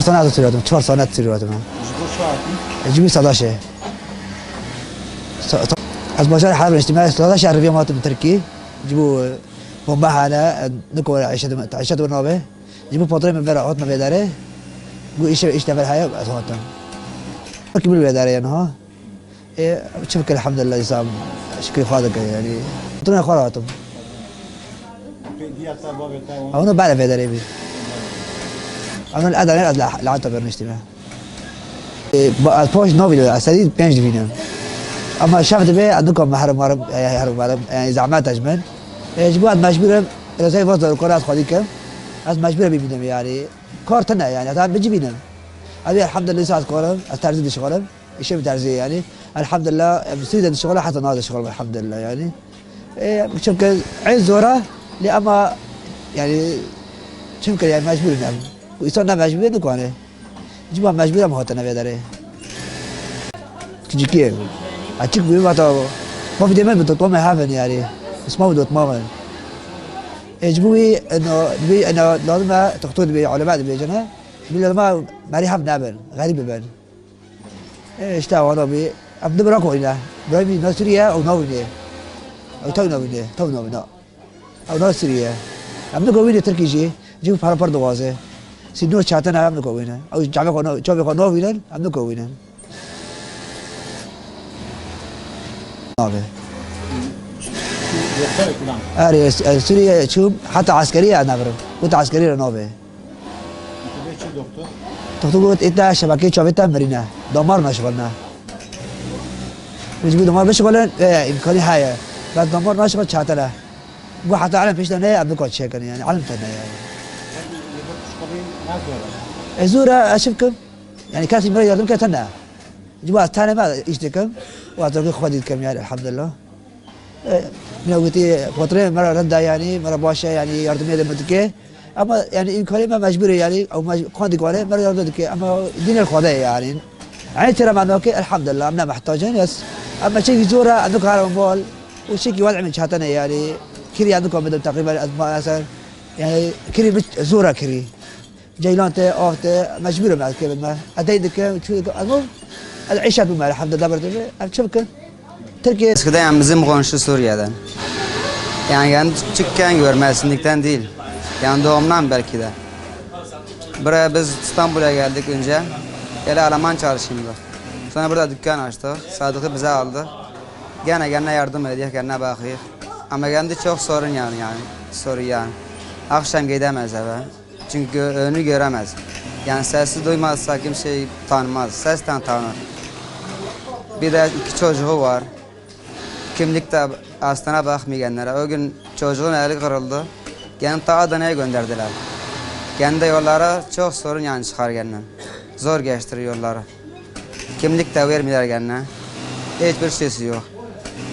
سنة سوريا، 4 سنة سوريا. جبو 19 از حرب الاجتماعي 13 ربيع مات من تركي جبو بومبا نكو عيشة عيشة ونوبة جبو بطري من برا عطنا بيداري جو إيش إيش تبع الحياة أصواتهم كبير بيداري يعني ها إيه شوف الحمد لله يسام شكري خالك يعني طلعنا خالاتهم أنا بعد بيداري بي أنا الأدنى العطب الاجتماعي البوش نوفي أساليب بينج فينا اما شافت بيه عندكم محرم محرم يعني محرم يعني زعمات اجمل جبوات مجبوره زي فضل القرات خليك از مجبوره ببینم يعني كارتنا يعني هذا بجيبينم هذه الحمد لله ساعة كورم الترزي شغلم الشيء بترزي يعني الحمد لله بسيد الشغل حتى هذا الشغل الحمد لله يعني إيه شوف عين زورة لأما يعني شوف يعني مجبور نعم ويصير مجبور نكونه جبوا مجبور ما هو تنا تجيكي أتشك بيما تو ما في دائما بتطمع هافن يعني بس ما بده تماما يجبوي انه بي انه لازم تخطوط بي علماء بي جنا بي لازم ما ريحة بنابل غريب بن ايش تا وانا بي ابدا براكو الى برايمي نصرية او نويني او تو نويني تو نوينا او نصرية ابدا قويني تركي جي جيب بارا بار دوازه سيدنو شاتنا ابدا قوينا او جامع كونو جامع كونو وينن ابدا قوينا اري سوريا شو حتى عسكرية انا برم كنت عسكرية نوبه دكتور قلت انت شبكة شبكة مرينا دمرنا شغلنا مش دمار بشغلن ايه امكاني حياة بس دمرنا شغل شاتله وحتى علم فيش لنا قبل كل شيء يعني علم تنا يعني زورة اشوفكم يعني كانت مرة يردم كتنا جوا الثاني ما ايش وأعتقد خديت كم يعني الحمد لله من فترة مرة رندا يعني مرة باشا يعني يردم يدم مدكة أما يعني إمكانية ما مجبورة يعني أو مج قاندي قاله مرة يردم دكة أما دين الخداء يعني يعني ترى معناه الحمد لله أمنا محتاجين بس أما شيء زورة عندك هذا مول وشيء وضع من شاتنا يعني كري عندكم بدهم تقريبا مثلا يعني كري زورة كري جيلان تي أوف تي مجبورة مع كيف ما أديدك شو المهم العيشة بما الحمد لله برد شوفك Türkiye Eskiden yani bizim komşu Suriye'den. Yani yani küçükken görmezsinlikten değil. Yani doğumdan belki de. Buraya biz İstanbul'a geldik önce. Gel Alman çalışayım da. Sonra burada dükkan açtık. Sadık'ı bize aldı. Gene gene yardım ediyor, gene bakıyor. Ama kendi çok sorun yani. Sorun yani. Akşam gidemez eve. Çünkü önü göremez. Yani sesi duymazsa kimseyi tanımaz. Sesten tanır. Bir de iki çocuğu var. Kimlik de aslına bakmayanlara. O gün çocuğun eli kırıldı. Gene ta Adana'ya gönderdiler. Kendi yollara çok sorun yani çıkar kendine. Zor geçtirir yolları. Kimlik de vermiyorlar kendine. Hiçbir şeysi yok.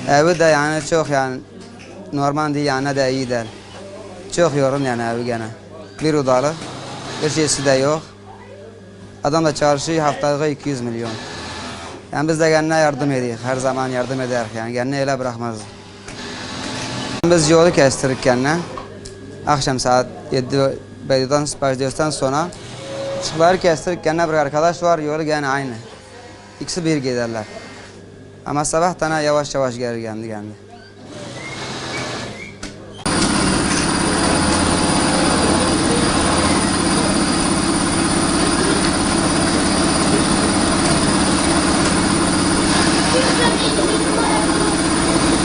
Evi de yani çok yani normal değil yani de iyi değil. Çok yorun yani evi gene. Bir odalı. Bir şeysi de yok. Adam da çalışıyor haftalık 200 milyon. Yani biz de kendine yardım ediyoruz. Her zaman yardım eder. Yani kendine öyle bırakmaz. Biz yolu kestirdik kendine. Akşam saat 7 7'den başlıyordan sonra ışıkları kestirdik. Kendine bir arkadaş var. Yolu gene aynı. İkisi bir giderler. Ama sabah tane yavaş yavaş gelir kendi kendi.